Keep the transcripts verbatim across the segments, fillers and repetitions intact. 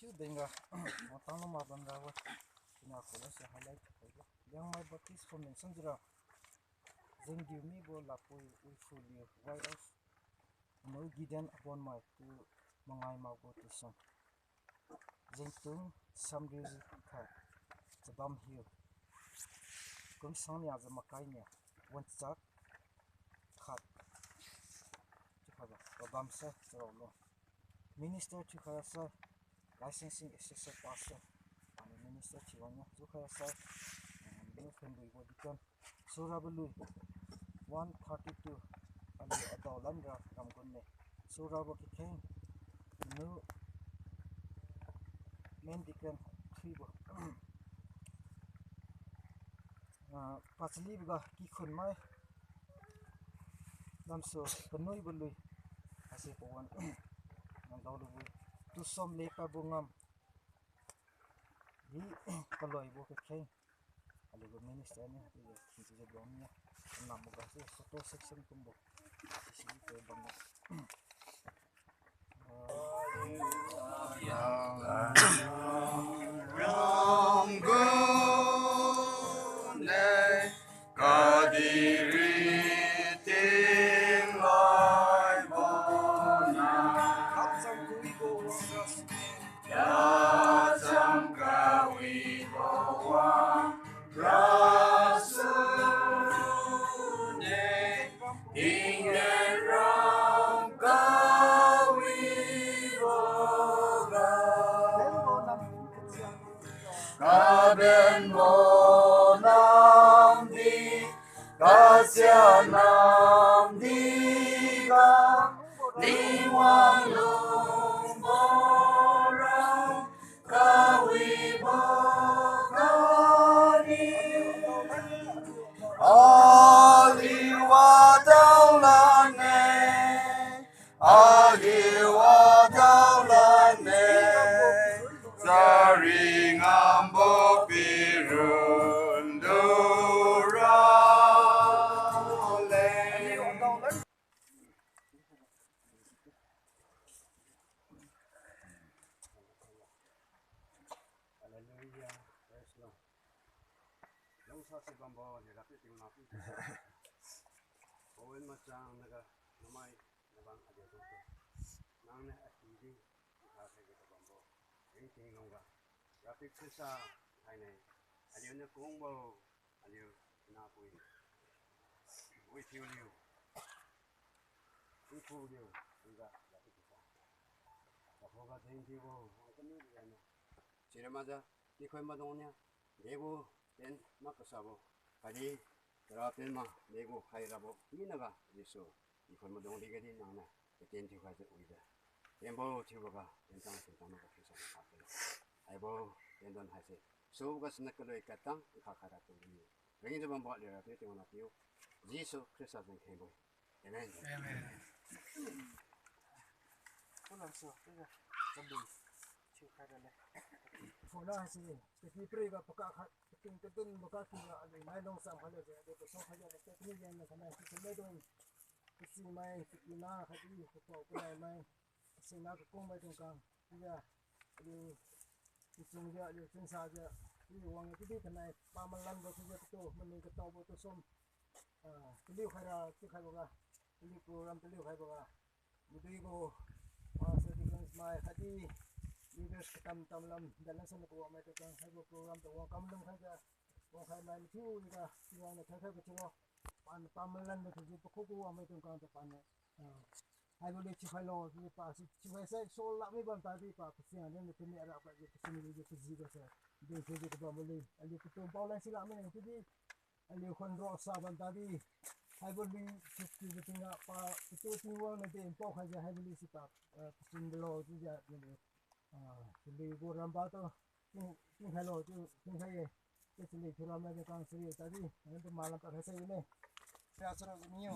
Chiu benga, matang lo mabam ra wa. Ina kola se highlight thiu khaibo. Liangmai Baptist Convention jira. Jengdiu mibo Lapui Wiphuli Y F. Anu Gideon Abonmai tu Mangai Maobo tu song. Jengtung Samriu khat, Chabam Hill. Kum sang nia jamakai nia, Wanchak khat. Chiu khaibo, Pabam sai, Charao lo. Minister chiu khaira sai, Licensing Associate Pastor. Ani minister chiu wang nia, chiu khaira sai, um, New Family Deacon. Surabo lui one thirty-two, aliu adao lanra ramgun ne. Surabo kikheng, nu main deacon three bo. Ah, pachaliboga kikhun mai. Lamsu panuibo lui. Ase pawan. Nang dao lu bui. Tusom le pabo ngam. Di kaloibo kikheng. Aliu gu minister ni, aliu gu thinjiu bang ni. Anam ga se photo section kumbo. Isi ko bang. Kadiri ting lai bona. Kapsang kui go wang ras. Yacham kawi bawang rasune, tinggen ram kawi baga. Kabenbo namdi, kasia namdi ga, Tingwang lungbo ra kawibo kadi. Aliu wadao lanne, aliu wadao lanne, chari ngambo pirun dura le. Hallelujah. Praise Lord. Lungsa si bambo ni rapi ting na pi. Owen machang naga namai nabang adia dungtu. Nang ne ati di, nka sai ge bambo. Ring ting lungga. Rapi Khrista hai ne. Aliu ne kungbo. Aliu napui. Wi thiu liu. Wi phu liu. Wi ga la tu sa. Ka phu ga ding thiu bo. Ang kami liu na. Sira maja, tikhoi madung nia. Degu ten ma kasabo. Kadi, tara ten ma, degu khai rabo. Ina ga, Jesu. Tikhoi madung di ga di nang na. Ten thiu khai je wi je. Tenbo thiu ga, ten tang, ten tang ma ka thiu sa ka te. Aibo, ten don hai se. Su ga sina kaloi katang, ka khai ra tu ni. Ring je bambo lira tiu tiu na tiu. Jesu Khrista jeng kheng bo. Amen. Amen. Kulam su, tiga, kabi, chiu khai rale. Phone na si, tiki pri ga paka khat, tiki tadun baka ki ga, ali mai long sam khai le, ali ko so khai le, tiki yang na kana, tiki mai dong, tiki mai, tiki na khai di, ko ko ko mai mai, tiki na ko kong mai dong kang, tiga, ali, tiki chung ja, ali chung sa ja, tiki wang tiki kanai, pa malan ba tiki ja to, maning ka tau ba to som, Ah, taliu khaira, chiu khaiboga, taliu program taliu khaiboga. Madui gu, ah, Pastor Deacons mai khatdi leaders katam tam lam, dalan sana kuwang mai tukang khaibo program tu wang kam lum khaiga, wang khai mai mathiu ira, chiwang na khai khaibo chiubo. Pan pamalan na thujiu pakhu kuwang mai tukang tu pan na. Ah, haibo le chiu khailo, chiu pa, chiu khai sai, so lak mi bam tadi pa, pasian na tuni ara pa, chiu pasini chiu pajibo sai. Dei chiu chiu kabam le, aliu kutu pao lai si lak mi na, chiudi, Aliu khon ro sa bam tadi, haibo lui sukti ga tingga pa, pitu Tingwang na de pao khaijiu haibo lui si pa, eh, pachun balo chiujiu, aliu, ah, chalui gu ramba tu, ting, tingkhailo chiu, tingkhai ye. Chiu chalui thiu ram na de kang siri tadi, nang tu malam pa khai sai ne. Sia sara jamiu.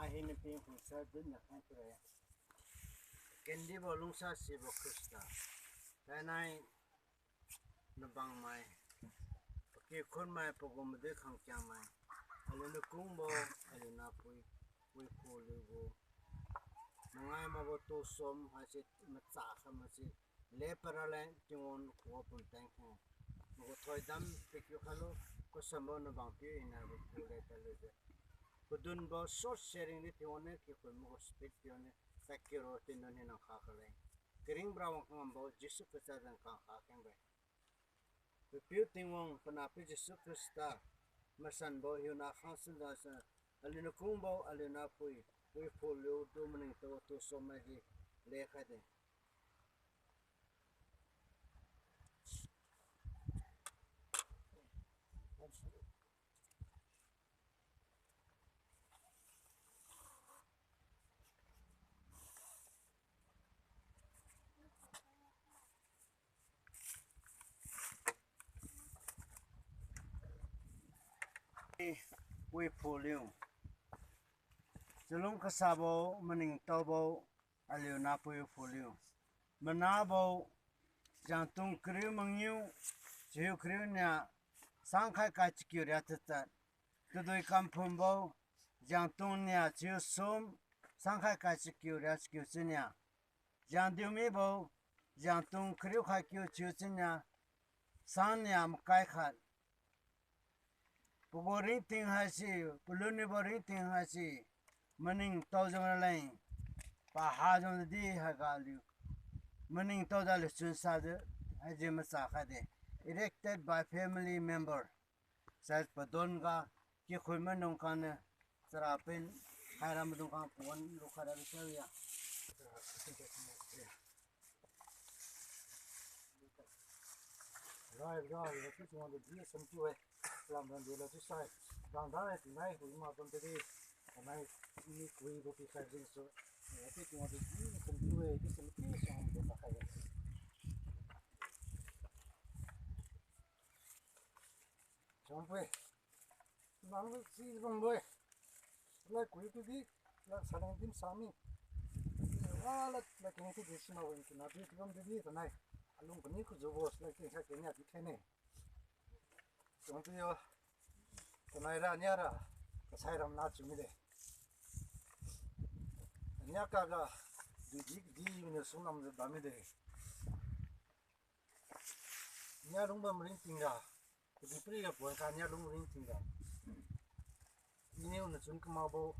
Mai hina ping phungsa dinna khang ture. Kendibo lungsasibo Khrista. Thainai nabangmai, pakikhunmai, pagum madui khangkiangmai, aliu nakungbo, aliu napui, pui khuliubo, mangai makbo tusom haise macha kha mase, leparaleng Tingwang khuga pumtan khe. Magu thoidam pikiu khailo, kasambo nabang piu hina gu kule talujiu. Padunbo short sharing di thiu-e, kikhun magu speech thiu-e, takiro tinun hina kha khaleng. Karingbo rawang kangambo Jesu Khrista zan kang kha kengbe. Papiu Tingwang, Panahpiu Jesu Khrista, masanbo hiuna khang sun jase, aliu nakungbo, aliu nahpui, pui phuliu du maningtao tu somai hi lekhaide. Pui phuliu. Chalung kasabo, maningtaobo, aliu nahpui phuliu. Manabo, jangtung kariu mangiu, chahiu kariu nia, sangkhai kai chakiu ria tachat. Tadui kamphumbo, jangtung nia chahiu sum, sangkhai kai chakiu ria chakiu chinia. Jangdiu mibo, jangtung kariu khai kiu chahiu chinia, sang nia makai khat. Pagu ringting haise, palun nibo ringting haise, maningtao jang raleng, paha jang di haiga aliu. Maningtao jaliu chunsa jiu, haiji macha khaide. Erected by family member. Sai padon ga, kikhun manung kane, chara pen, khaira maidung kang puan, lu khaira bisau ya. Rai, rai, rai, tu chunga de di sem tu e. Lam ram de la tu sai. Dang dang e, tinai, hui ma bam de di. Anai, ni kui bo pi khai jing su. Rai, tu chunga de di sem tu e, di sem tu sang de ta khai. Chang pui. Nang si bang boi. Lai kui tu di, la salang dim sami. Wa la, la kini tu di sima wen kina di tu bam di di tanai. Alung kani ku jo bo, la kini sa kini ati kene. Jong tu yo, tanai ra nia ra, kasai ram na chu mi de. Nia ka ga, di di di mi ne sung nam je ba mi de. Nia lung bam ringting ga, kadi pri ga puan ka nia lung ringting ga. Iniu na chun kamabo,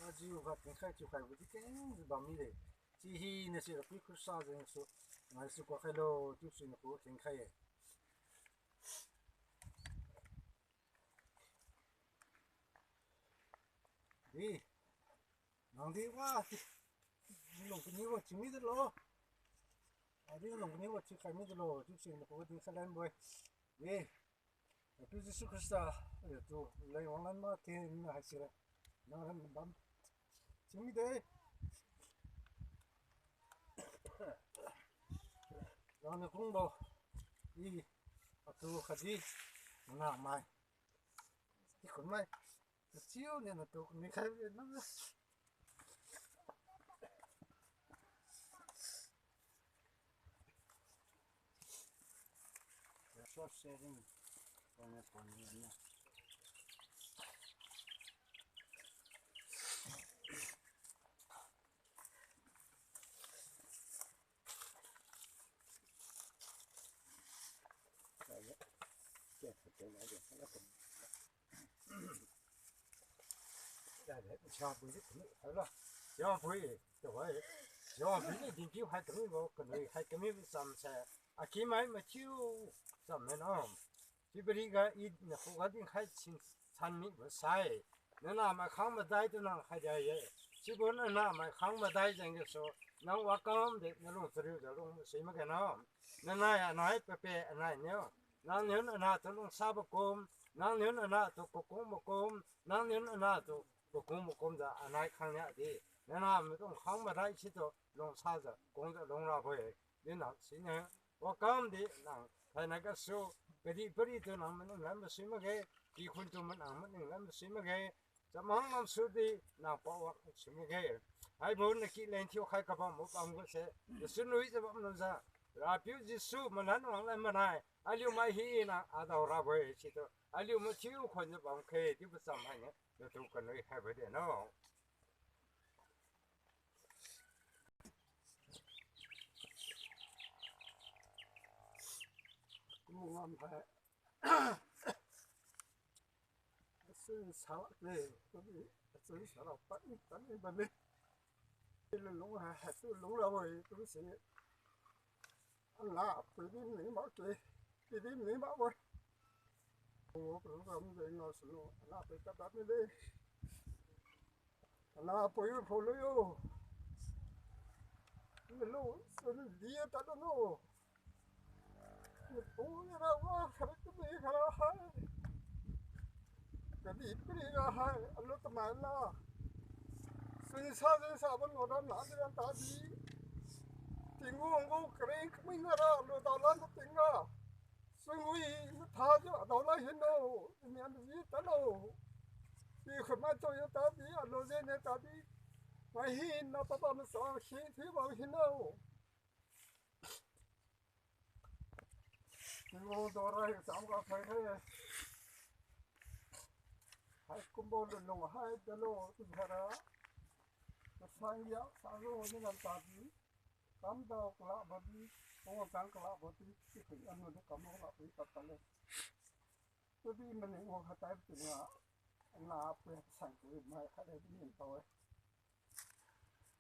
ajiu ga tingkhai chiu khai bu di keng di bam mi de. Chi hina si ra pui khusa jeng su, ngai su kwa khai lo, chiu si na ku tingkhai e. Di, nang di wa, di, lung kani wa chiu mi de lo. Adi lung kani wa chiu khai mi de lo, chiu si na ku tingkhai lan boi. Di, Apiu Jesu Khrista, eh, tu, lai wang lan ma, te, na hai sira. Nang ran bam. Simi de. Yang ni kung bo. I, atu khadi. Na mai. I kun mai. Chiu ni na tu, ni khai na. Yawangpui, tawai. Yawangpui ni dinpiu hai kamibo, kanui hai kamibo chamse. Akimai mathiu cham meno. Sibari ga i nakhuga dinkhai sin san mibo sai. Nana mai khang madai tu nang khai dai ye. Sibo nana mai khang madai jeng gasu. Nang wakam de nalung chariu jalung sui makge no. Nanai anai pape anai niu. Nangniu nana tu lungsabo kum. Nangniu nana tu kakungbo kum. Nangniu nana tu kakungbo kum ja anai khang nia di. Nana mai tung khang madai situ lungsajiu kungjiu lungrabo-e. Di nang siniu. Wakam di nang thainai gasu. Kadihpiri tu nang maning lam masui makge. Kikhun tu manang maning lam masui makge. Chamang lamsu di nang pawang sui makge. Haibo naki leng thiu khai kabambo bam gase. Nasu nui jiu bam lujiu. Rapiu Jesu malan wang lan manai. Aliu mai hina adao rabo-e situ. Aliu mathiu khonjiu bam khe chiubo cham haine. Natu kanui haibo de no. Kumbo ngam hai. Chun salak le, tudi, chun salak pat ni, pat ni, pat ni. Lulung ha, ha, tu lung la wai, tu si. Ala, pui di ni ma ke, pui di ni ma wai. O, program de nga sunu, ala, pui ta ta ni de. Ala, pui phu lu yo. Ni lu, sunu di ta lu no. Ni pui ra wa, khari tu ni khara hai. Kadi piri ga hai, alu tamai la. Sinsa, sinsa, ban lo dan na, di dan ta di. Tingwang gu kering kami na ra, alu dao lan ting ga. Singwi, matha jo, dao lan hin no. Ni an di ta lo. Di khama to yo ta di, alu je ne ta di. Mai hin na papa masa, hi, hi, bang hin no. Tingwang dora hi cham ga khai khai. Hai kumbo lulung hai dalo tu hara. Kasang ya sa lo ni lam ta di. Kam dao kala ba di. Ong tang kala ba di. Ti ti anu de kam lo la pi ta ta le. Tudi maning wang khatai tingga, na pui sang pui mai khaile di nin tao-e.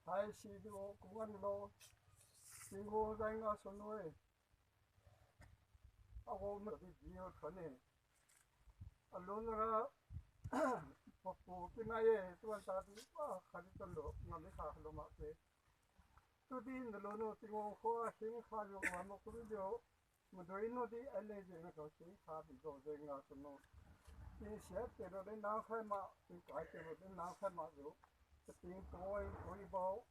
Haisi di o kuan lo, Tingwang zai nga sunu-e. Agu madi di o thane. Alun ra, papu kinai-e, tuan ta di, wa, khadi tan lo, ngam di kha lo ma pe. Tudi nalunu Tingwang khua, hing kha yo, ngam mo kuri yo. Madui nu di ai le jeng na tao si sa di do jeng na tu nu. Tingsia te lo de nang khai ma, tingkai te lo de nang khai ma ju. Kating toi, toi bau.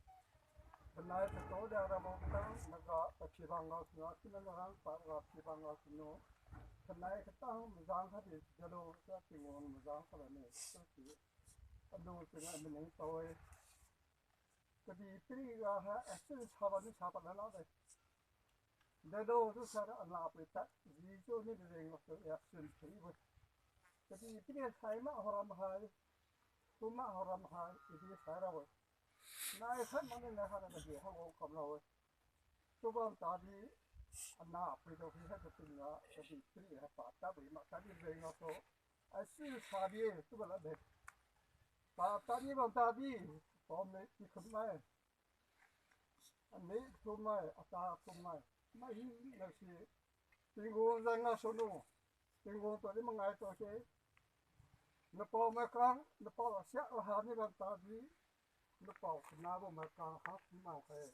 Kanai kato da ra bau katang, naga, kaphibang ngao tu nu, kina narang pa ga phibang ngao tu nu. Kanai katang, mazang kha di, jalo, sa Tingwang mazang kha la ne, sa si. Anu tu na maning toi. Kadihpiri ga ha, action saba ni saba lala de. Dedo tu sara ala pui ta, ji tu ni de ngok tu action piri bo. Kadihpiri sai ma horam hai, tu ma horam hai, idi sai ra bo. Nai sai ma ni nai ha na kadi ha wang kam ra bo. Tubam tadi, ana pui do hi ha kating ga, kadihpiri ha pa ta bo ma kadi de ngok tu. Action sabi, tu ba la de. Pa tani bam tadi, pom ne ti khun mai. Ani thumai, ata thumai. Mai hi na si. Tingwang zai nga sunu. Tingwang tu di mangai tu si. Napao mai kang, napao siak la ha ni bam tadi. Napao kana bo mai kang ha kumang khai.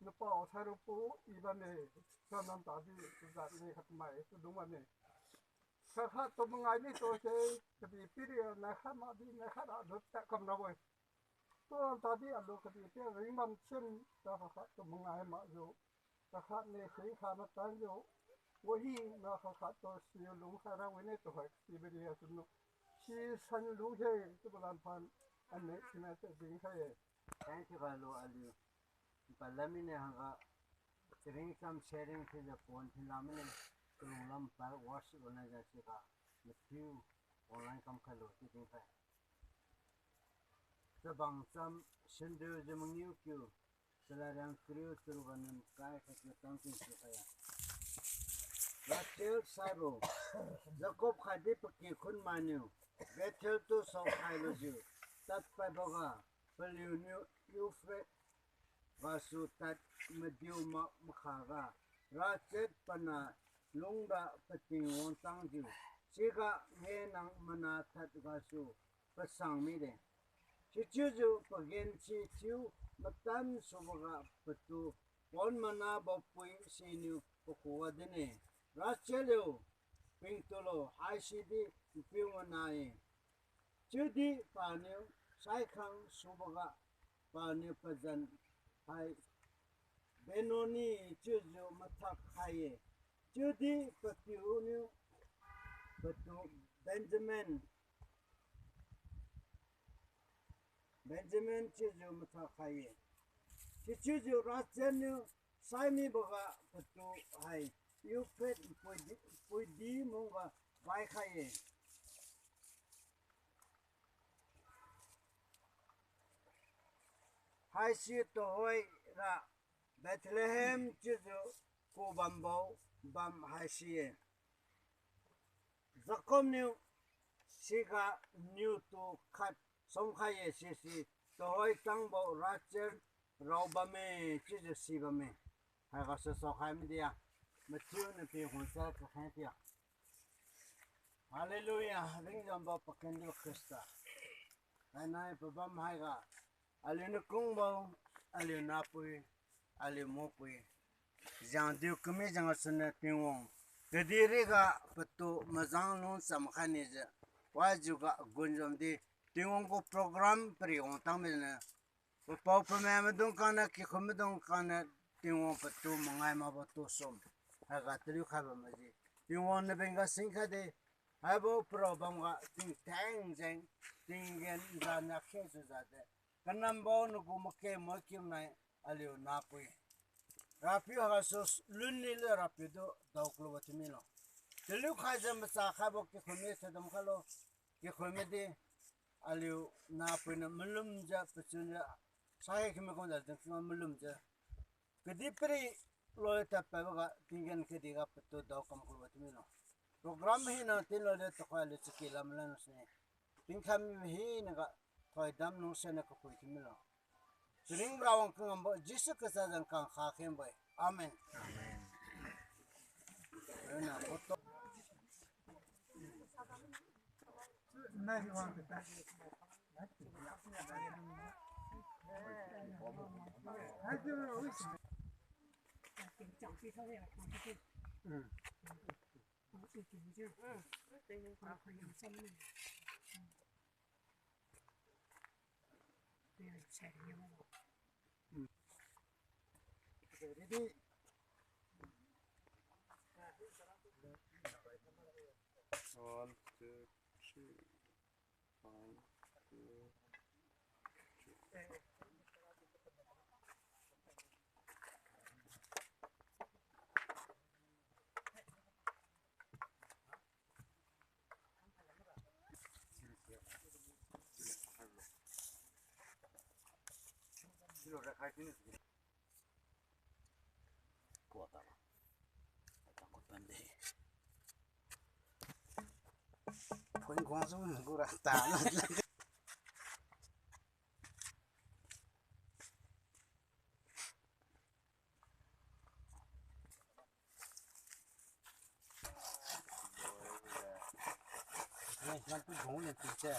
Napao sai rupu i bam ne. Sa nam tadi, tu zat ni khat mai, tu dung bam ne. Sa khat tu mangai ni tu si, kadihpiri na khat ma di, na khat a lut ta kam na bo. Tuan tadi alu kadihpiri ring bam sin, sa khat tu mangai ma ju. Sa khat ni si kha na tan ju. Wahi na sa khat tu si lung kha ra wini tu hai si bidi ya sunu. Si san lung he, tu balan phan, ane sina te ding khai ye. Thank you, kalu aliu. Palamine hangga, sharing sam sharing thiujiu pon thinlamine, kalung lam pa worship organization ga, mathiu online kam khailo chiu dinkhai. Chabang cham, sindiu jiu mangiu kiu, chalariang kariu charuga niu makai khat kiu tang tingsu khai ya. Rachel saibo, Jacob khatdi pakikhun mainiu, Bethel tu saokhai lujiu, tadpadboga, paliuniu Euphrates gasu tad madiu mak makhaga, Rachel pana lungra pating wangtangjiu, siga ngenang mana tad gasu pasang mide. Sichiujiu pagen si thiu matan suboga patu pon manabo pui siniu pakuwa dinne. Rachel yo, pingtulo, haisidi npiu mana-e. Chiudi paniu saikhang suboga paniu pazan hai Benoni chiujiu mathak khai-e. Chiudi papiuniu patu Benjamin, Benjamin chiujiu mathak khai-e. Sichiujiu Rachel niu saimiboga patu hai Euphrates puidi, puidi mungga baikhai-e. Haisi tuhoira Bethlehem chiujiu kubambo bam haisi-e. Jacob niu siga niu tu khat sumkhai ye sisi, tuhoi tangbo rachen rao bamme, chiujiu si bamme. Haigasu saokhai midia, mathiu niu pi hung sa kakheng tia. Hallelujah, ringjambo pakendiu Khrista. Hainai pabam haiga, aliu nakungbo, aliu nahpui, aliu mupui, jangdiu kami jang suniu Tingwang kadihriga patu majang lungcham khai nijiu, wajiuga gunjamdi Tingwang gu program pari wang tangminiu, papao pamai maidung kangniu, kikhun maidung kangniu, Tingwang patu mangai makbo tusum haiga taliu khai bammaiji, Tingwang nabeng ga singkhaide. Haibo parao bamga tingtheng jeng, tinggen nza niakheng sujiu de, kanambo nagu make moi kiunai aliu nahpui, Rapiu haigasu lunni lu Rapiu tu dao kalubo thiumilo. Taliu khaijiu macha khaibo kikhun mi thadam khailo. Kikhun midi aliu nahpui niu malumjiu pachunjiu, sahi kami kumjiu jeng kima malumjiu, kadihpiri loi tadpadboga tinggen kadihga patu dao kam kalubo thiumilo. Program hina tinlo de tukhoi aliu chaki lamlan sune. Tingkhai mi hinaga thoidam lungsianniu kapui thiumilo. Charing rawang kangambo Jesu Khrista zan kangkha khengbo-e. Amen. Amen. One, two, three. One, two, three. Phun khuang sum gura ta. Nai, nang tu gong ne tu se.